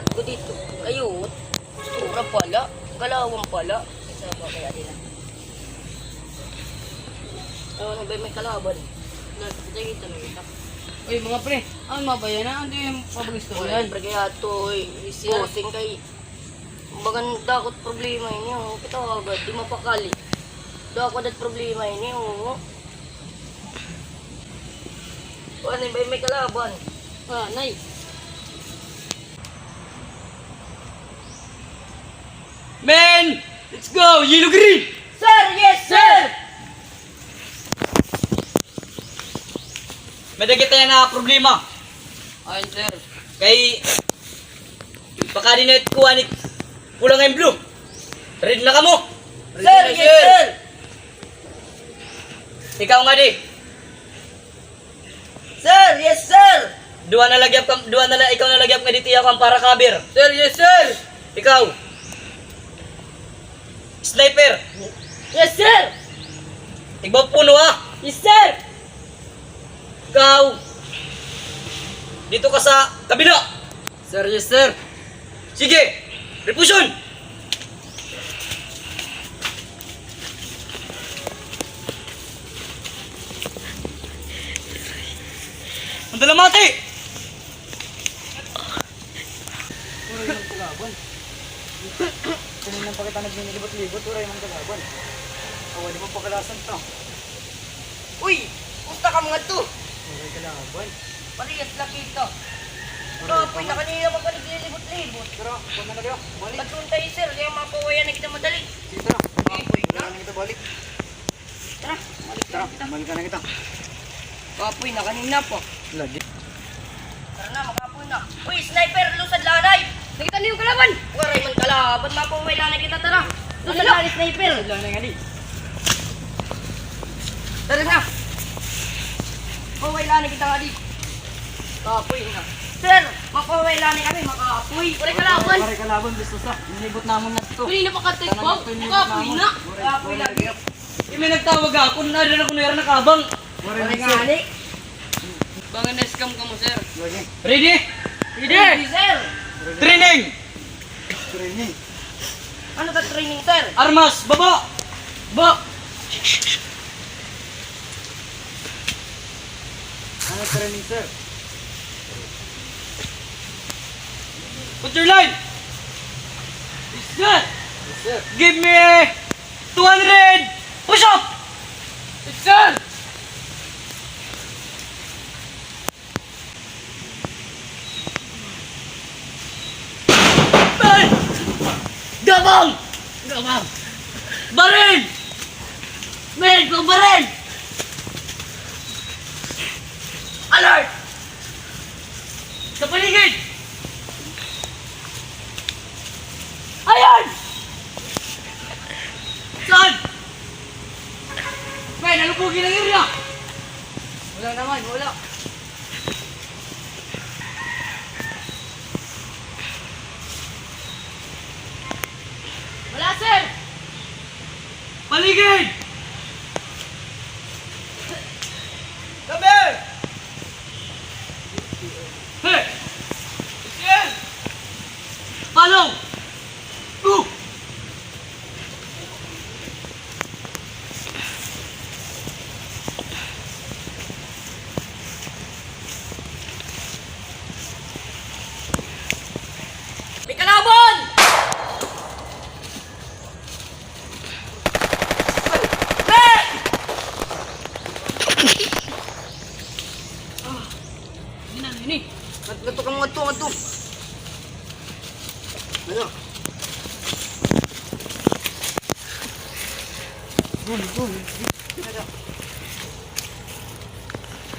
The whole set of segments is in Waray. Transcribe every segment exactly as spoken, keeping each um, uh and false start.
Ko dito. Ayun. Sobra pala. Kalawang pala. Isa pa kaya din. Ano ba may kalaban? Nagkita-kita na kita. Uy, mga pre, ano mga bayan na? Ano yung pabag-istoryahan? Uy, pre, kaya to, uy, bossing kay Bagan dakot problema ini, o. Kita agad, di mapakali. Dakot dat problema ini, o. Ano ba may kalaban? Ah, nice. Men! Let's go! Yellow green! Sir! Yes, sir! May-ada kita yana problema. Ayon, sir. Kay, pakadi na it kuan it pula ngan blue. Ready na kamo? Sir, yes, sir. Ikaw ngadi. Sir, yes, sir. Duha na la gihap kam, duha na la, ikaw na la gihap ngadi tiya kam para cover. Sir, yes, sir. Ikaw. Sniper. Yes, sir. Tigbaw puno, ha? Yes, sir. Ikaw. Dito ka sa kabila. Sir, yes, sir. Sige. Repution. Ang dalamati! Waray man kalaban. Kanina pa kita nagninilibot-libot, waray man kalaban. Awa, di man pakalasan ta. Uy! Kumusta ka mga to? Waray kalaban. Parehas la kita. Waray. Kapoy na, kanina pa ka nagninilibot-libot. Tara, punta na kayo. Balik. Patron tayo, sir. Kaya mapawayan na kita madali. Sige, tara. Kapoy na. Wala na kita balik. Tara, balik na kita. Tara, balik na kita. Kapoy na, kanina pa. Lagi. Tara na, makapoy na. Uy, sniper, lusad la anay! Nakita niyo kalaban? Waray man kalaban, mapahuway la anay kita, tara. Lusad la anay, sniper. Lusad la anay, ngadi. Tara na. Mapahuway la anay kita, ngadi. Kapoy na. Sir, mapahuway la anay kami, makapoy. Waray kalaban. Waray kalaban, gusto sa. Inibot namon na ito. Kanina pa ka, Tek, makapoy na. Kapoy lagi. Di may nagtawag ako, na, na, na, nakabang. Waray ngani. Bangan na scam kamo, sir. Lagi. Ready? Ready. Ready, sir. Training. Training. Ano ka training, sir? Armas, baba. Ba. Ano training, sir? Put your line. Yes, sir. Yes, sir. Give me two hundred push-up! Yes, sir! Ay! Gabang! Gabang! Baril! Men, pagbaril! Alert! Sa paligid! Ayan! Saan? May nalubugi ng area! Wala naman, wala. Wala, sir! Paligid! Come here! Hey! Sir! Follow! Go! May kalaban! Ini na, ini. Ngadto ka, ngadto, ngadto. Ano? Gol, gol.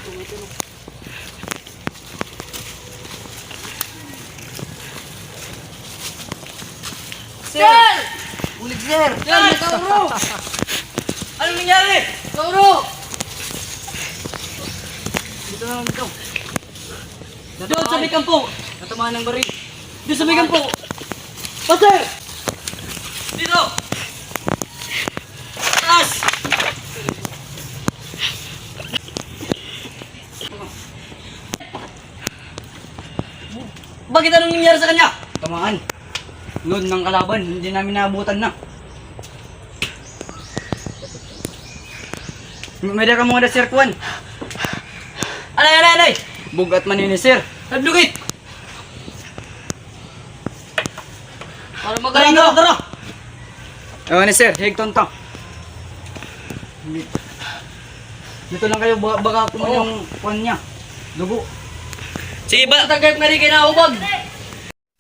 Ito, ito. Sir! Bulig, sir! Sir, may kauro! Ano nangyari? Kauro! Dito na lang, dito. Doon sa may kampo! Natamaan ng baril. Doon sa may kampo! Pastor! Dito! Taas! Bakit, anong nangyari sa kanya? Tamaan. Load ng kalaban, hindi namin naabutan na. May-ada kamo ngada, sir, kuan. Anay, anay, anay! Bug-at man ini, sir. Nagdugit! Para magaling, tara, tara! Ewan ni sir, higton ta. Dito lang kayo, ba-, baka kung yung kuwan niya. Dugo. Sige ba? Tagay nga rin kinaubag.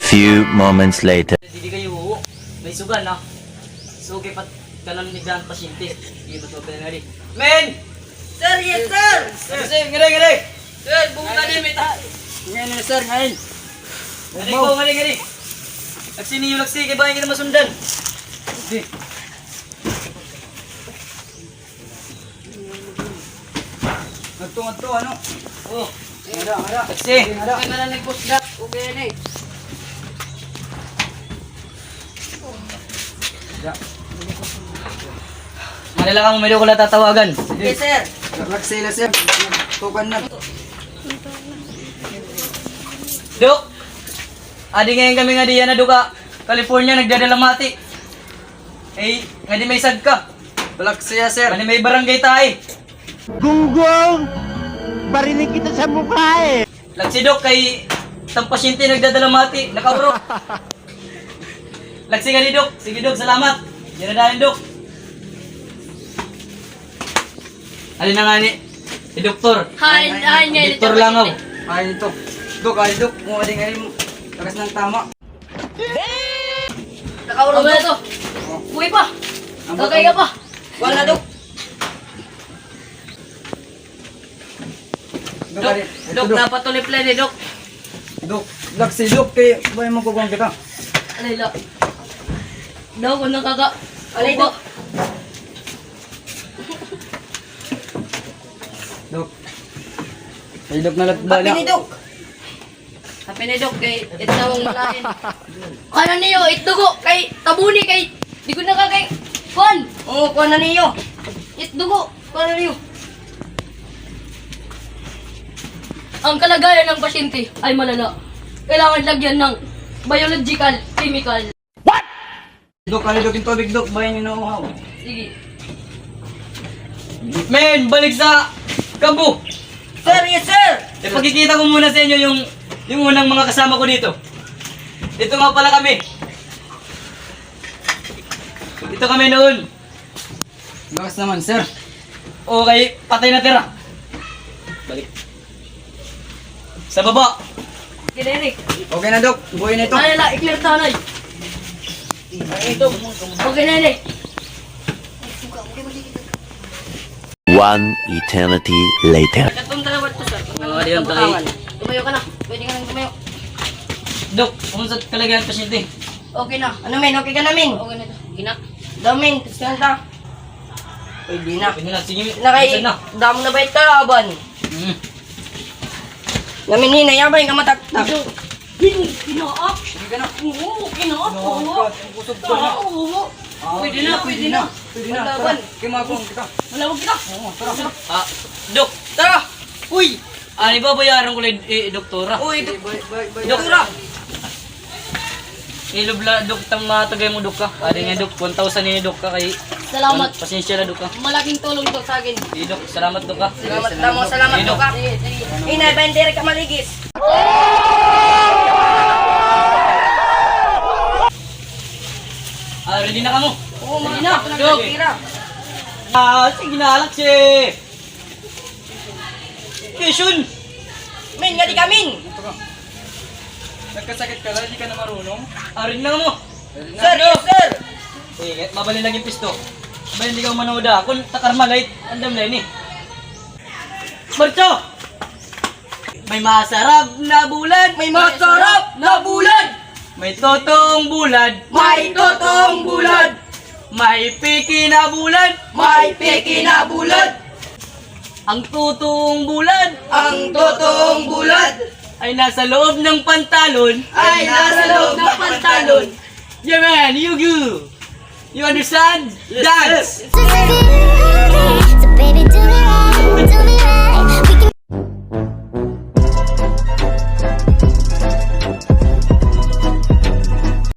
Few moments later. Didi kayo, oo. May sugal, ha? So, kay pat-, kanan ni Grand pasyente. Di mas mapinangali. Men! Sir, yes, sir! Sir, sir, ngari, ngari! Sir, bunga din, may ta-, ngayon, sir, ngayon. Ngari ko, ngari, ngari. Laksi niyo, laksi, kay bangin kita masundan. Di. Ngadto, ngadto, ano? Oh. Ngada, ngada. Taxi. Ngada. Kaya na nagpusdak. Okay na eh. Ngada. Manila kamo, may duko la tatawagan. Yes, sir. Relax sila, sir. Tukan na. Dok, adi ngayon kami nga diyan na duka California, nagdadalamati. Eh, nga di may sad ka. Balak siya, sir. Nga di may barangay tayo. Gunggong! Barinig kita sa mukha eh! Laksi, Dok, kay tang pasyente nagdadalamati, nakaurok. Laksi ka di, Dok. Sige, Dok, salamat. Diyan na dahil, Dok. Alin na nga ni? Si Doktor. Hi, hi, ngayon Doktor ito, Langaw. Ay, ito. Dok, ay, Dok. Kung aling ngayon, lakas ng tama. Nakaurong na ito. Buhay pa. Ang kakaya pa. Wala, Dok. Dok, Dok, Dok, Dok, napatulip lang ni Dok. Dok, Dok, si Dok, kay, ba yung magkukuha kita? Alay, Dok. Dok, kung nakaka-, alay, Dok. Dok. Ay, Dok, nalat bala. Happy ni Dok. Happy ni Dok kay it nawong lain. Kuan niyo, it dugo kay tabuni kay di ko na ka kay kuan. Oo, kuan na niyo. It dugo, kuan na niyo. Ang kalagayan ng pasyente ay malala. Kailangan lagyan ng biological chemical. What? Dok, kali, Dok, yung tubig, Dok. Bayan yung nauhaw. Sige. Men, balik sa kampo. Sir, yes, sir. Ipakikita ko muna sa inyo yung, yung unang mga kasama ko dito. Ito nga pala kami. Ito kami noon. Lakas naman, sir. Okay, patay na tira. Balik. Sa baba. Okay na, Eric. Okay na, Dok. Buhay na ito. Ay, la, i-clear ta, Nay. Okay na, Eric. One eternity later. Nagkapunta na ba ito, sir? Oo, di lang tayo. Tumayo ka na. Pwede ka nang tumayo. Dok, kumusta kalagayan pasyente? Okay na. Ano, men? Okay ka na, men? Okay na ito. Gina. Daw, men. Gusto na ta. Pwede na. Pwede na, sige. Nakay, damo na ba ito, aban? Mm. Namin hinay, abay, kamataktak. Ito, bin-, kinaak. Hindi ka na. Oo, kinaak, oo. Kinaak ka, kusog ka na. Oo. Ah, pwede na, pwede na. Pwede na, tara. Kay mga kuwan kita. Malawag kita. Oo, tara. Ah, Dok. Tara. Uy! Ani, babayaran ko la, eh, doktora. Uy, dok-, doktora! Ilubla, Dok, tang matagay mo, Dok, ka. Adi nga, Dok, one thousand ini, Dok, ka, kay salamat. Pasensya na, Dok, ka. Malaking tulong to sa akin. Sige, Dok, salamat, Dok, ka. Salamat, damo, salamat, Dok, ka. Sige, sige. Inay, bayan diri ka maligis. Ah, ready na kamo? Oo, ready na, Dok. Ah, sige na, Alex, eh. Jason! Min, ngadi ka, Min! Nagkasakit ka la, di ka na marunong? Arin na mo! Sir, yes, sir! Eh, mabalin lagi pisto. Ba, hindi ka manood, ah. Kung takarmalay, andam na ini. Marcho! May masarap na bulad! May masarap na bulad! May totoong bulad! May totoong bulad! May peke na bulad! May peke na bulad! Ang totoong bulad! Ang totoong bulad! Ay nasa loob ng pantalon! Ay nasa loob ng pantalon! Yeah, man, you go! You understand? Dance! Yes, sir.